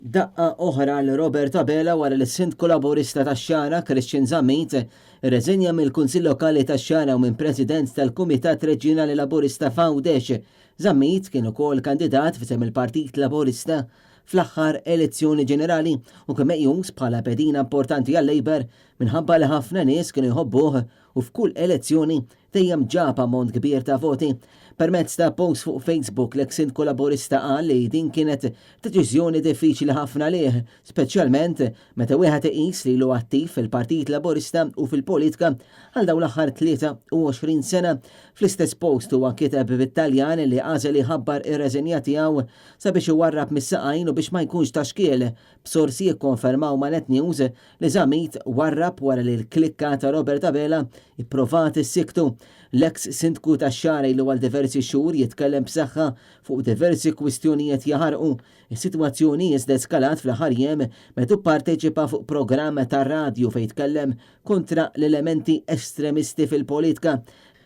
Daqqa oħra għal Robert Abela wara li s-Sindku Laburista tax-Xagħra, Christian Zammit, irreżenja mill-Kunsill Lokali tax-Xagħra u minn President tal-Kumitat Reġjonali Laburista f'Għawdex. Zammit kien ukoll kandidat f'isem il-Partit Laburista fl-aħħar elezzjoni ġenerali u kien meqjus bħala pedina importanti għal-Labour minħabba li ħafna nies kienu jħobbuh u f'kull elezzjoni dejjem ġab ammont kbir ta' voti. Permezz ta' post fuq Facebook, l-eks Sindku Laburista qal li din kienet deċiżjoni diffiċli ħafna għalih, speċjalment meta wieħed iqis li ilu attiv fil-Partit Laburista u fil-politika għal dawn l-aħħar 23 sena. Fl-istess post huwa kiteb bit-Taljan li għażel jħabbar ir-reżenja tiegħu sabiex iwarrab mis-saqajn u biex ma jkunx ta' xkiel, b'sorsi jikkonfermaw ma' Net News li Zammit warrab wara li l-klikka ta' Robert Abela ipprovat issikktu. L-eks Sindku tax-Xagħra ilu għal diversi xhur jitkellem b'saħħa fuq diversi kwistjonijiet jaħarqu. Is-sitwazzjoni iżda eskalat fl-aħħar jiem meta hu pparteċipa fuq programm tar-radju fejn tkellem kontra l-elementi estremisti fil-politka.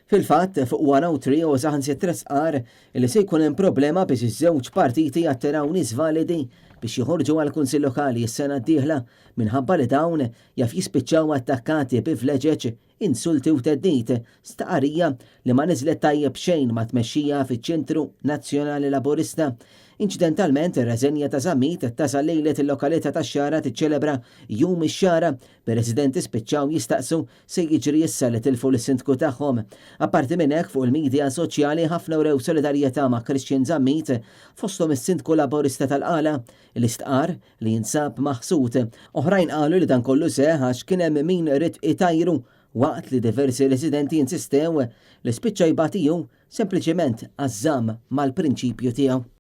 Fil-fatt, fuq 103 hu saħansitra stqarr li se jkun hemm problema biex iż-żewġ partiti jattiraw nies validi biex joħorġu għall-Kunsill Lokali s-sena d-dieħla minħabba li dawn jaf jispiċċaw attakkati bi vleġeġ, insulti u theddid, stqarrija li ma niżlet tajjeb xejn mat-tmexxija fiċ-Ċentru Nazzjonali Laburista. Inċidentalment, ir-reżenja ta' Zammit tasal lejlet il-lokalità tax-Xagħra tiċċelebra Jum ix-Xagħra, bir-residenti spiċċaw jistaqsu se jiġri issa li tilfu lis-Sindku tagħhom. Apparti minn hekk, fuq il-midja soċjali ħafna wrew solidarjetà ma' Christian Zammit, fosthom is-Sindku Laburista tal-Qala, li stqarr li jinsab maħsud. Oħrajn qalu li dan kollu seħħ għax kien hemm min ried itajru, waqt li diversi residenti insistew li spiċċa jbati hu sempliċiment għaż-żamm mal-prinċipju tiegħu.